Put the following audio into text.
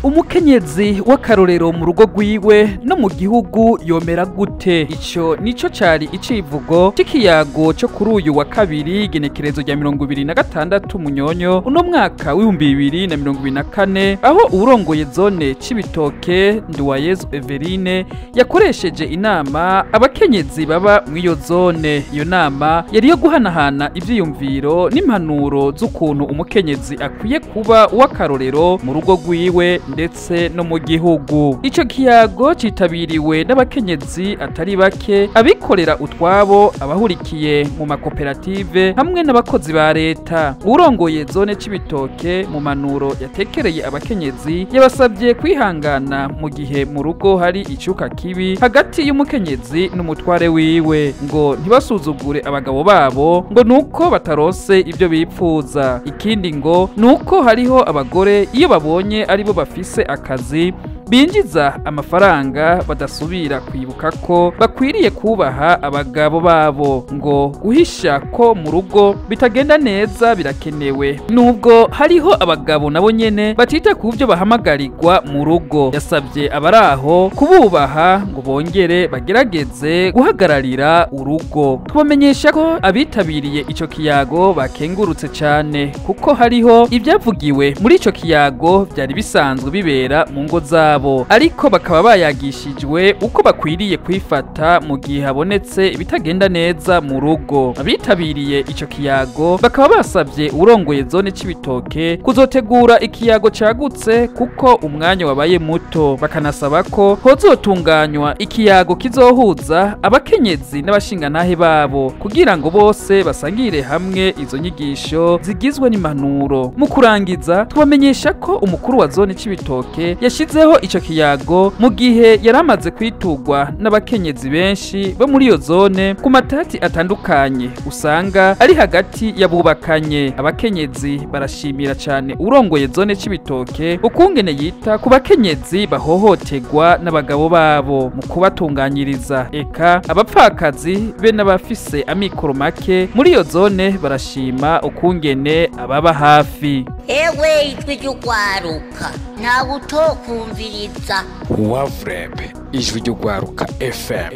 Umukenyezi w'akarorero mu rugo rwiwe no mu gihugu yomera gute? Ico nico cari icivugo c'ikiyago co kuri uyu wa kabiri, igenekerezo rya 26 Munyonyo uno mwaka w'2024, aho uwurongoye zone Cibitoke, Nduwayezu Everine, yakoresheje inama abakenyezi baba mw'iyo zone. Iyo nama yari iyo guhanahana ivyiyumviro n'impanuro z'ukuntu umukenyezi akwiye kuba uw'akarorero mu rugo rwiwe ndetse no mu gihugu. Ico kiyago citabiriwe n'abakenyezi atari bake, abikorera utwabo, abahurikiye mu makoperative hamwe n'abakozi ba leta. Urongoye zone Cibitoke mu manuro yatekereye abakenyezi yabasabye kwihangana mu gihe mu rugo hari icuka kibi hagati y'umukenyezi n'umutware wiwe, ngo ntibasuzugure abagabo babo ngo nuko batarose ibyo bipfuza. Ikindi ngo nuko hariho abagore iyo babonye aribo bafise akazi binjiza amafaranga badasubira kwibuka ko bakwiriye kubaha abagabo babo, ngo guhisha ko mu rugo bitagenda neza birakenewe, nubwo hariho abagabo nabo nyene batita ku byo bahamagarirwa mu rugo. Yasabye abaraho kububaha ngo bongere bagerageze guhagararira urugo. Tubamenyesha ko abitabiriye ico kiyago bakengurutse cane, kuko hariho ibyavugiwe muri ico kiyago byari bisanzwe bibera mu ngo zabo, ariko bakaba bayagishijwe uko bakwiriye kwifata mu gihe habonetse ibitagenda neza mu rugo. Abitabiriye ico kiyago bakaba basabye urongoye zone Cibitoke kuzotegura ikiyago cagutse kuko umwanya wabaye muto, bakanasaba ko hozotunganywa ikiyago kizohuza abakenyezi n'abashingantahe babo kugira ngo bose basangire hamwe izo nyigisho zigizwe n'impanuro. Mu kurangiza, tubamenyesha ko umukuru wa zone Cibitoke yashizeho ico kiyago mu gihe yaramaze kwitugwa n'abakenyezi benshi bo muri iyo zone ku matati atandukanye usanga ari hagati y'abubakanye. Abakenyezi barashimira cyane urongoye zone Cibitoke ukungene yita ku bakenyezi bahohoterwa n'abagabo babo mu kubatunganyiriza, eka abapfakazi be n'abafise amikoro make muri iyo zone barashima ukungene ababa hafi. Ewe ijwi ry'ugwaruka, ntawe utokumviriza. Wavurebe, ijwi ry'ugwaruka FM.